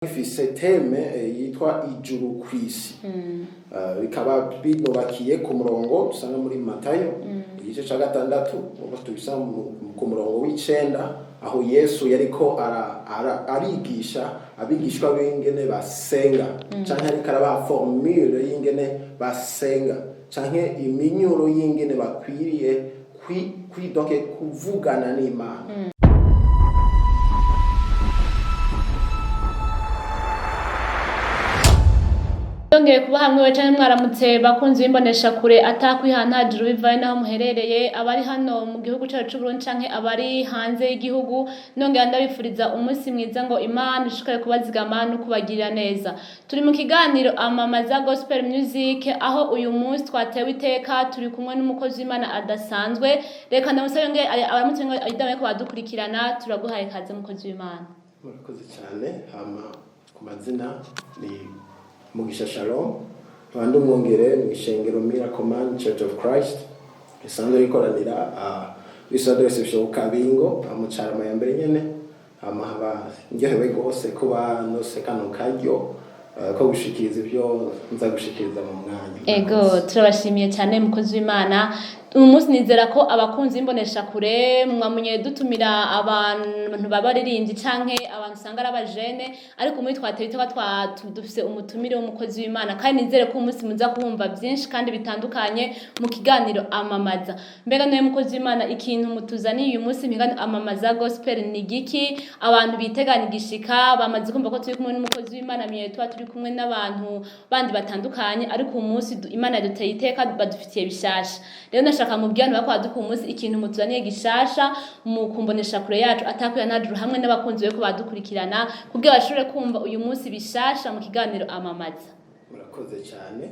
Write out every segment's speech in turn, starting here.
Ifise thème yitwa "Ijuru kw'isi". Bikaba binubakiye ku murongo dusanga muri Matayo igice ca 6, uko tubisanga ku murongo w'9, aho Yesu yariko arigisha abigishwa b'ingene basenga, canke ariko arabaha formule y'ingene basenga, canke iminyuro y'ingene bakwiriye donc kuvugana n'Imana. Yongeye kuba hamwe we canke mwaramutse, bakunzi b'imbonesha kure atakwihantajira bivaye naho muherereye, abari hano mu gihugu cacu c'Uburundi canke abari hanze y'igihugu. Nongera ndabifuriza umunsi mwiza, ngo Imana ishishikare kubazigama no kubagirira neza. Turi mu kiganiro Amamaza Gospel Music, aho uyu munsi twatewe iteka, turi kumwe n'umukozi w'Imana adasanzwe. Reka ndamusabe nge abaramutse, ngo idame ko badukurikirana. Turaguhaye kaze, mukozi w'Imana. Murakoze cyane. Hama ku mazina ni Mugisha Shalom, nkaba ndi umwungere mu ishengero Miracle Man Church of Christ, risanzwe rikoranira kuri de réception ku Kabingo, mu Carama ya mbere nyene. Hama haba ndyohewe rwose kuba nose kano karyo ko gushikiriza ibyo nza gushikiriza mu mwanya. Ego, turabashimiye cyane, mukozi w'Imana. Uyu munsi nizera ko abakunzi b'imbonesha kure mwamunye dutumira abantu b'abaririmbyi canke abantu usanga ari abajene, ariko muri twateye iteka dufise umutumire w'umukozi w'Imana, kandi nizere ko umunsi muza kumva byinshi kandi bitandukanye mu kiganiro Amamaza. Mbega niwe mukozi w'Imana, ikintu mutuzaniye uyu munsi mu kiganiro Amamaza Gospel ni giki? Abantu biteganya igishika bamaze kumva ko turi kumwe n'umukozi w'Imana. Mye tuba turi kumwe n'abantu bandi batandukanye, ariko uyu munsi Imana yaduteye iteka, badufitiye bishasha. Rero ndashaka mubwira abantu bakora duka umunsi ikintu mutuzaniye gishasha mu kumbonesha kure yacu atakuya najuru, hamwe n'abakunzi be ko badukurikirana, kugira bashobore kumva uyu munsi bishasha mu kiganiro Amamaza. Murakoze cyane.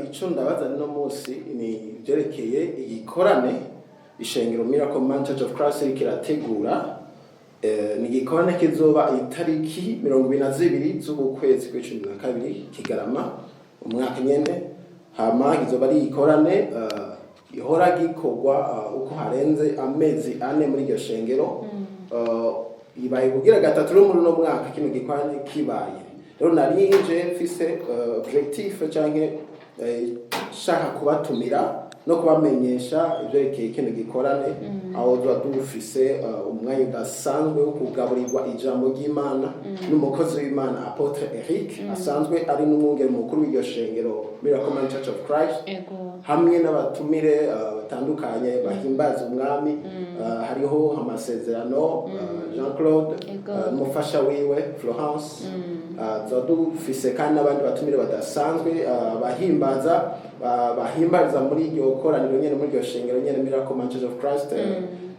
Ico ndabaza no munsi ni ibyerekeye igikorane ishengero Miracle Man Church of Christ iriko irategura. Ni igikorane kizoba itariki 22 z'ukwezi kw'12, Kigarama, umwaka nyene. Hama kizoba ari igikorane ihora gikorwa uko harenze amezi 4 muri iryo shengero. Ibaye kugira gatatu rero muri uno mwaka kino gikorane kibaye. Rero nari nje mfise objectif canke shaka kubatumira no kubamenyesha ivyerekeye kino gikorane, aho tuba dufise umwanya udasanzwe wo kugaburirwa ijambo ry'Imana n'umukozi w'Imana Apôtre Eric, asanzwe ari n'umwungere mukuru w'iryo shengero Miracle Man Church of Christ, hamwe n'abatumire batandukanye bahimbaza umwami. Hariho amasezerano Jean Claude, n'umufasha wiwe Florence. Tuba dufise kandi n'abandi batumire badasanzwe bahimbaza bahimbariza muri iryo koraniro nyene, muri iryo shengero nyene Miracle Man Church of Christ,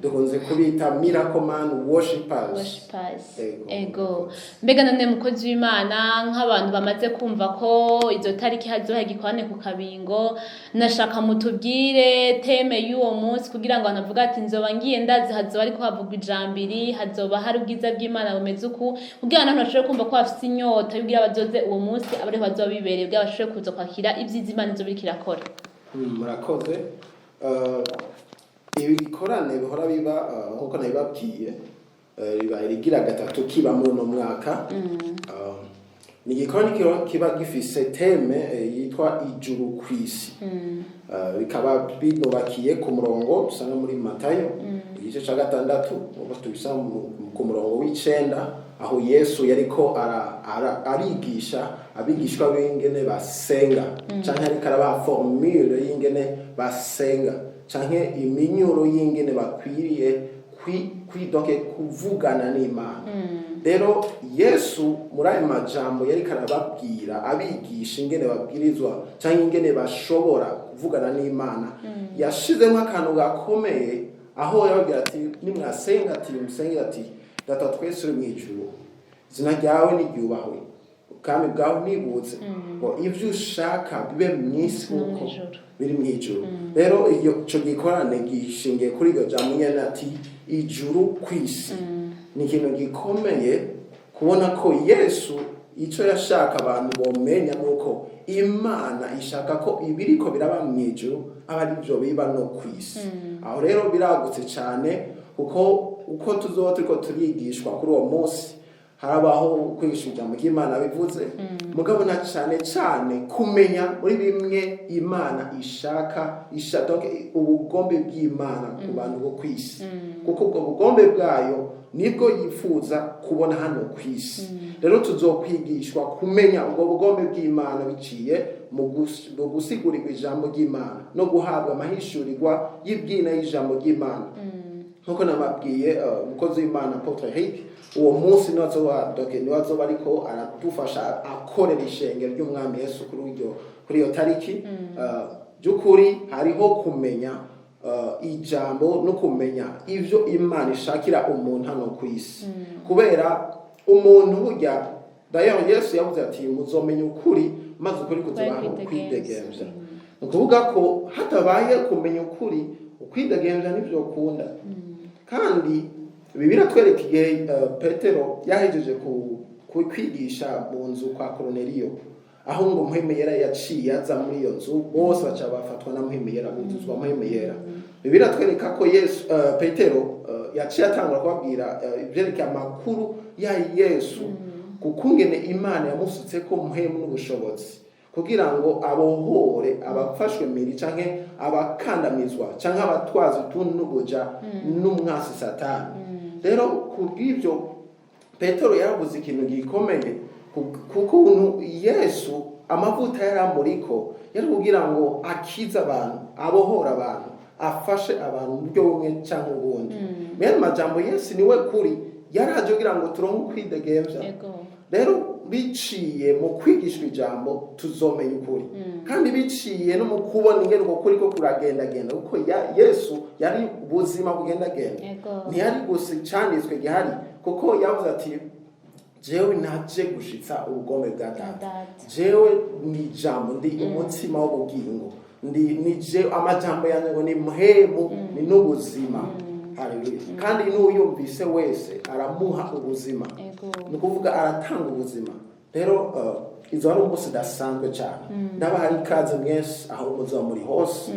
dukunze kubita Miracle Man Worshipers. Worshipers. Ego. Ego. Mbega none, mukozi w'Imana, nk'abantu bamaze kumva ko izo tariki hazoba igikorane ku Kabingo, nashaka mutubwire thème y'uwo munsi, kugira ngo abantu bavuge ati: "Nzoba ngiye, ndazi hazoba ariko havugwa ijambiri, hazoba hari ubwiza bw'Imana bumeze uku", kugira ngo abantu bashobore kumva ko bafise inyota y'ukugira bazoze uwo munsi, abariho bazoba bibereye, kugira bashobore kuza kwakira ibyiza Imana izoba iriko irakora. Murakoze. Ibikorane bihora biba, nkuko nabibabwiye, ribaye rigira gatatu kiba muri uno mwaka. Ni igikorane kiba gifise thème yitwa "Ijuru kw'isi". Bikaba binubakiye ku murongo dusanga muri Matayo igice ca 6, uko tubisanga ku murongo w'9, aho Yesu yariko arigisha abigishwa b'ingene basenga, canke ariko arabaha formule y'ingene basenga, canke iminyuro y'ingene bakwiriye donc kuvugana n'Imana. Rero Yesu muri ayo majambo yariko arababwira, abigisha ingene babwirizwa canke ingene bashobora kuvugana n'Imana, yashizemo akantu gakomeye, aho yababwira ati: "Nimwasenga", ati: "Musenge", ati: "Data twese uri mu ijuru, izina ryawe niryubahwe, ubwami bwawe nibuze, ngo ivyo ushaka bibe mw'isi no nk'uko mw'ijuru." biri mw'ijuru. Rero iyo ico gikorane gishingiye kuri iryo jambo nyene, ati "Ijuru kw'isi". Ni ikintu gikomeye kubona ko Yesu ico yashaka abantu bomenya nuko Imana ishaka ko ibiriko biraba mw'ijuru aba ari byo biba no kw'isi. Aho rero biragutse cyane, kuko uko tuzoba turiko turigishwa kuri uwo munsi. Harabaho kwigisha ijambo ry'Imana bivuze, mugabo na cane cane kumenya muri bimwe Imana ishaka donc ubugombe bw'Imana ku bantu bo kw'isi, kuko ubwo bugombe bwayo nibwo yifuza kubona hano kw'isi. Rero tuzokwigishwa kumenya ubwo bugombe bw'Imana biciye mu gusigurirwa ijambo ry'Imana no guhabwa amahishurirwa y'ibwina y'ijambo ry'Imana. Nkuko nababwiye, umukozi w'Imana Apôtre Eric uwo munsi niwe azoba, donc niwe azoba ariko aradufasha akorera ishengero ry'Umwami Yesu kuri iyo tariki. By'ukuri hariho kumenya ijambo no kumenya ivyo Imana ishakira umuntu hano ku isi, kubera umuntu burya, d'ailleurs Yesu yavuze ati: "Muzomenya ukuri, maze ukuri kuzobaho kwidegemvya." Ni ukuvuga ko hatabaye kumenya ukuri, ukwidegemvya nivyo ukunda. Kandi ibi biratwereka igihe Petero yahejeje kwigisha mu nzu kwa Koroneliyo, aho ngo Mpwemu Yera yaciye aza muri iyo nzu, bose baca bafatwa na Mpwemu Yera, buzuzwa Mpwemu Yera. Ibi biratwereka ko Yesu, Petero yaciye atangura kubabwira ivyerekeye amakuru ya Yesu, kukungene Imana yamusutse ko mpwemu n'ubushobozi kugira ngo abohore abafashwe miri canke abakandamizwa canke abatwaza utuntu n'ubuja n'umwasi Satani. Rero kubw'ivyo Petero yaravuze ikintu gikomeye kukuntu Yesu amavuta yari amuriko yari kugira ngo akize abantu, abohore abantu, afashe abantu mu buryo bumwe cyangwa ubundi. Mwene majambo, Yesu niwe kuri, yaraje kugira ngo turonke ukwidegemvya. Rero biciye mu kwigishwa ijambo tuzomenya ukuri, kandi biciye no mu kubona ingene uko kuri ko kuragendagenda, kuko Yesu yari ubuzima bugendagenda. Ntiyari gusa icanditswe gihari, kuko yavuze ati: "Jewe naje gushitsa ubugombe bwa Data." Data. Jewe ni ijambo, ndi umutsima w'ubugingo, ndi ni je amajambo yanjye ngo ni muhemu ni n'ubuzima. Haleluya! Kandi n'uyumvise wese aramuha ubuzima. Ni ukuvuga aratanga ubuzima. Rero izo ari umunsi udasanzwe cyane. Ndabaha ikaze mwese aho muzoba muri hose.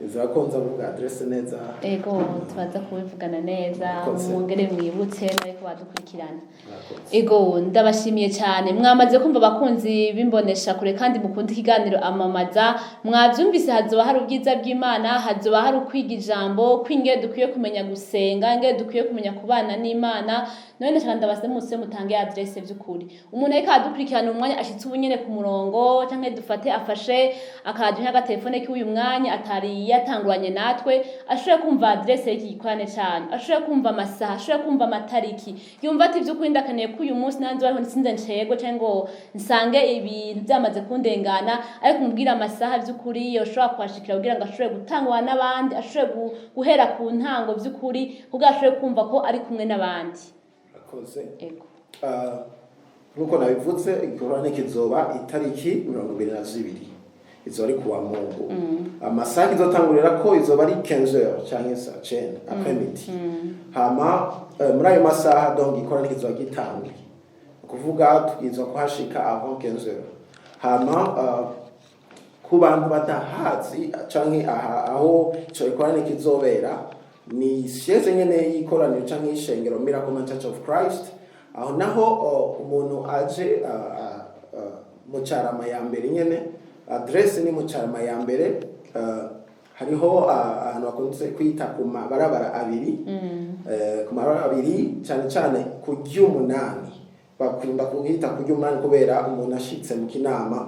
Izera ko nza kuvuga adresse neza. Ego, tubaza kubivugana neza. Murakoze. Mwongere mwibutse n'ariko badukurikirana. Murakoze. Ego, ndabashimiye cyane. Mwamaze kumva, abakunzi b'imbonesha kure kandi mukunda ikiganiro Amamaza, mwabyumvise: hazoba hari ubwiza bw'Imana, hazoba hari ukwiga ijambo kw'ingene dukwiye kumenya gusenga, ingene dukwiye kumenya kubana n'Imana. None ndashaka ndabase muse mutange adresse by'ukuri. Umuntu ariko aradukurikirana umwanya ashitse ubu nyene ku murongo, canke dufate afashe akaradiyo nk'agatelefone k'uyu mwanya atari yatanguranye natwe, ashobore kumva adresse y'iki gikorane cane, ashobore kumva amasaha, ashobore kumva amatariki, yumva ati: "Vy'ukuri ndakeneye ko uyu munsi nanze bariho nsinze ncegwe canke ngo nsange ibintu byamaze kundengana." Ariko umubwira amasaha vy'ukuri yoshobora kuhashikira kugira ngo ashobore gutangwa n'abandi, ashobore guhera ku ntango vy'ukuri kugira ashobore kumva ko ari kumwe n'abandi. Murakoze. Ego. Nk'uko nabivuze, igikorane kizoba itariki 22, izoba ari kuwa Mungu. Amasaha izotangurira ko izoba ari 15h canke saa cenda après midi. Hama muri ayo masaha donc igikorane kizoba gitanguye, ni ukuvuga tubwirizwa kuhashika avant 15h. Hama ku bantu batahazi canke aha aho ico gikorane kizobera, ni siège nyene y'ikoraniro canke y'ishengero Miracle Man Church of Christ. Aho naho umuntu aje mu Carama ya mbere nyene, adresse ni mu Carama ya mbere. Hariho ahantu bakunze kwita ku mabarabara abiri, ku mabarabara abiri, cyane cyane ku ry'umunani. Bakunda kuhita ku ry'umunani kubera umuntu ashitse mu Kinama,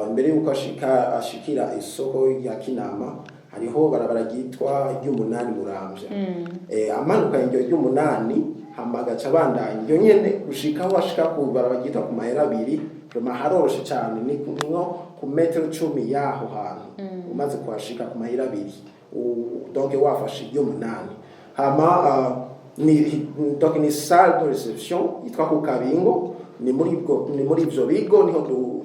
imbere y'uko ashika ashikira isoko ya Kinama, hariho barabara ryitwa ry'umunani Muramvya. Amanuka iryo ry'umunani, hama agaca abandanya iryo nyene gushika aho ashika ku barabara ryitwa ku mahera abiri. Vraiment haroroshe cyane, ni nko ku metero 10 y'aho hantu umaze kuhashika ku mahera abiri. Donc wafashe iry'umunani, hama ni donc ni salle de réception yitwa ku Kabingo. Ni muri ivyo bigo niho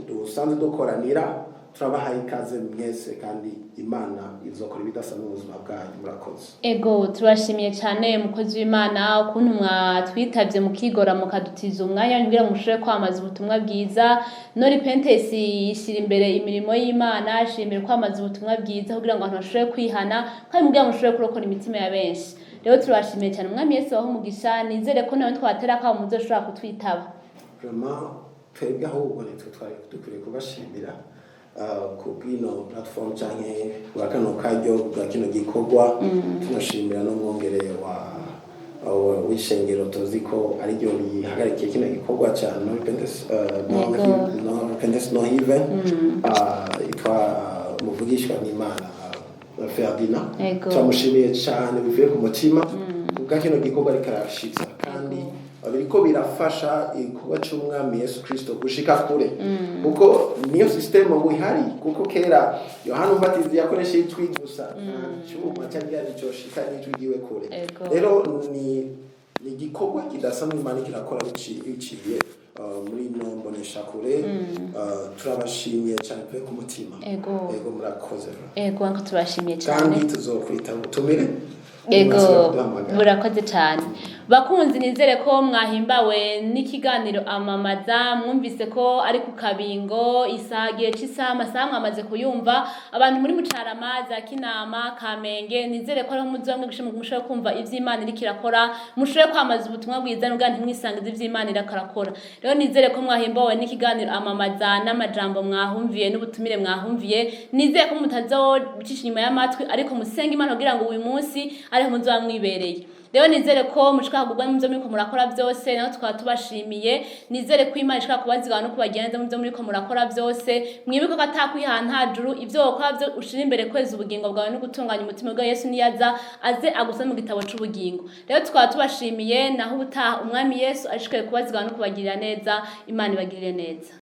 dusanzwe dukoranira. Turabahaye ikaze mwese, kandi Imana izokora ibidasa n'ubuzima bwanyu. Murakoze. Ego, turashimiye cyane umukozi w'Imana ukuntu mwatwitabye mukigora mukadutiza umwanya kugira ngo mushobore kwamaza ubutumwa bwiza. No Repentance ishyira imbere imirimo y'Imana, ishyira imbere kwamaza ubutumwa bwiza kugira ngo abantu bashobore kwihana kandi kugira ngo mushobore kurokora imitima ya benshi. Rero turabashimiye cyane, Umwami Yesu abahe umugisha. Nizere ko nawe twatera akamo muzoshobora kutwitaba. Vraiment, twebwe ahubwo nitwe twari dukwiriye kubashimira ku bw'ino platform canke bwa kano karyo bwa kino gikorwa. Tunashimira n'umwongere w'ishengero tuzi ko ariryo rihagarikiye kino gikorwa ca No Repentance, No Repentance No Heaven, yitwa Muvugishwa n'Imana Ferdinand. Turamushimiye cyane bivuye ku mutima kubwa kino gikorwa ariko arashitsa, kandi biriko birafasha igikorwa c'Umwami Yesu Kristo gushika kure, kuko niyo système ubu ihari. Kuko kera Yohana Umubatizi yakoresha ijwi gusa, nta cyuma cyari gihari coshika n'ijwi ryiwe kure. Rero ni igikorwa kidasanzwe Imana kirakora biciye muri ino mboneshakure. Turabashimiye cyane pe ku mutima. Ego, murakoze. Ego, nko turabashimiye cyane. Kandi tuzokwita ubutumire. Ego. Mwasubira kuduhamagara. Murakoze cyane bakunzi. Nizere ko mwahimbawe n'ikiganiro Amamaza. Mwumvise ko ari ku Kabingo, isaha, igihe cy'isaha, amasaha mwamaze kuyumva. Abantu muri Mucarama, za Kinama, Kamenge, nizere ko ariho muzoba mwigisha, mushobore kumva ivy'Imana iriko irakora, mushobore kwamaza ubutumwa bwiza nubwo ntimwisangize ivy'Imana iriko irakora. Rero nizere ko mwahimbawe n'ikiganiro Amamaza n'amajambo mwahumviye n'ubutumire mwahumviye. Nizere ko mutazobicisha inyuma y'amatwi, ariko musenge Imana kugira ngo uyu munsi ariho muzoba mwibereye. Rero nizere ko mushobora kugubwa mu byo muriko murakora byose, naho tukaba tubashimiye. Nizere ko Imana ishobora kubazigama no kubagenza mu byo muriko murakora byose. Mwibuke ko atakwiha nta juru. Ibyo wokora byo ushira imbere kweza ubugingo bwawe no gutunganya umutima bwa Yesu, niyaza aze agusome mu gitabo c'ubugingo. Rero tukaba tubashimiye, naho ubutaha. Umwami Yesu ashishikaye kubazigama no kubagirira neza. Imana ibagirire neza.